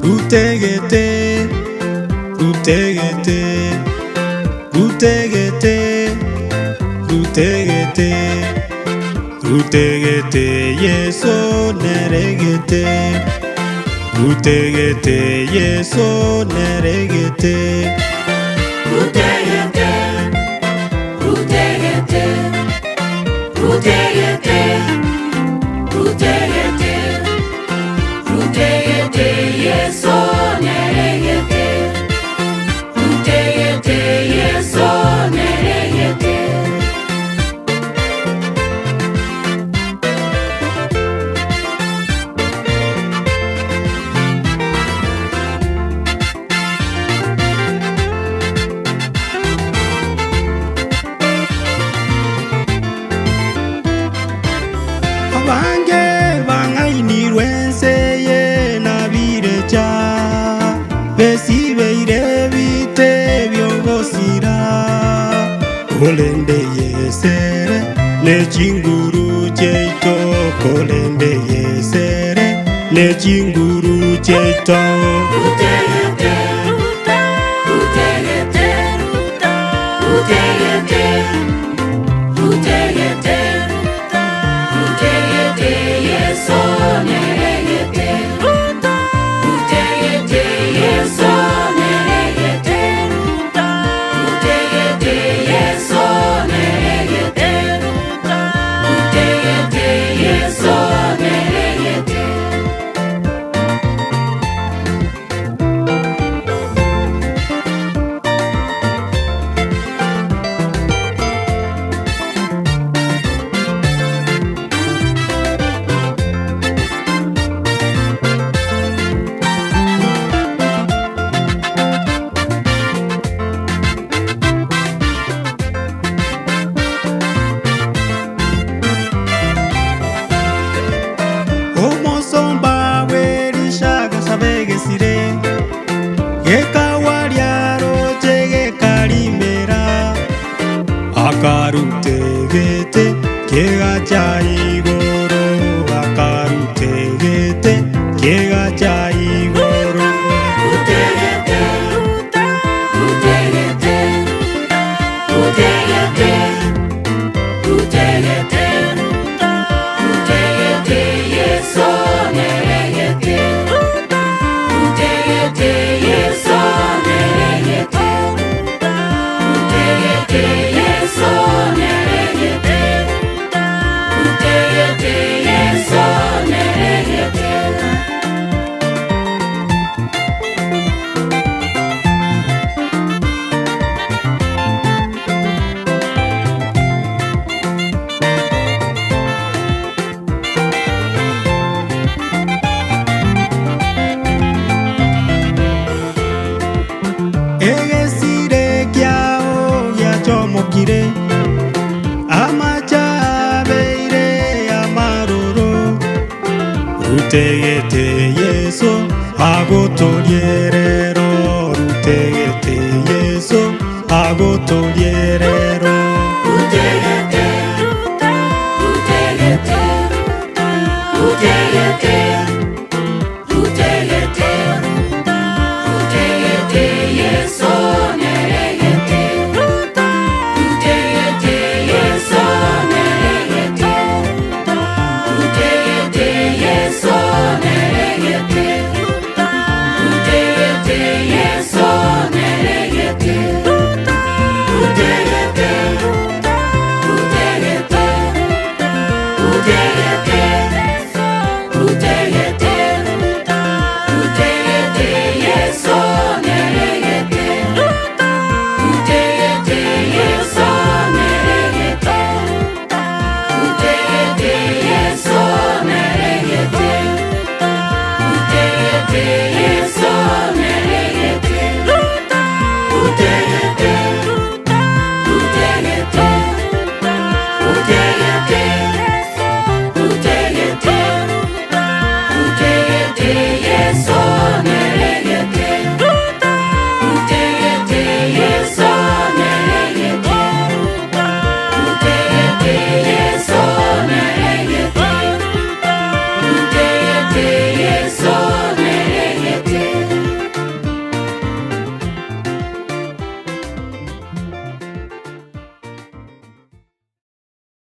Rutegete, rutegete, rutegete, rutegete, rutegete, Yeso neregete, rutegete, Yeso neregete. Rutegete, rutegete, rutegete, rutegete, rutegete, Yeso neregete, rutegete, Yeso neregete. Abange bang'ainirwe ense eye nabirecha, besibeire ebite bi'ogosira. Korende yesere nechinguru chiaito, korende yesere nechinguru chiaito. Rutegete, rutegete, rutegete, rutegete, rutegete, Yeso neregete, rutegete, Yeso neregete, rutegete, Yeso neregete, rutegete, Yeso neregete. Omosomba bw'erishagashabegesire, gekawaria roche gekarimera, akarutegete kegacha igoro, akarutegete kegacha igoro. Rutegete, rutegete, rutegete, rutegete, rutegete, Yeso neregete, rutegete, Yeso neregete, rutegete, Yeso neregete, rutegete, Yeso neregete. Egesire kiao giachomokire, amacha abeire amaroro, rutegete Yeso agotorierero, rutegete Yeso agotorierero. Rutegete, rutegete, rutegete,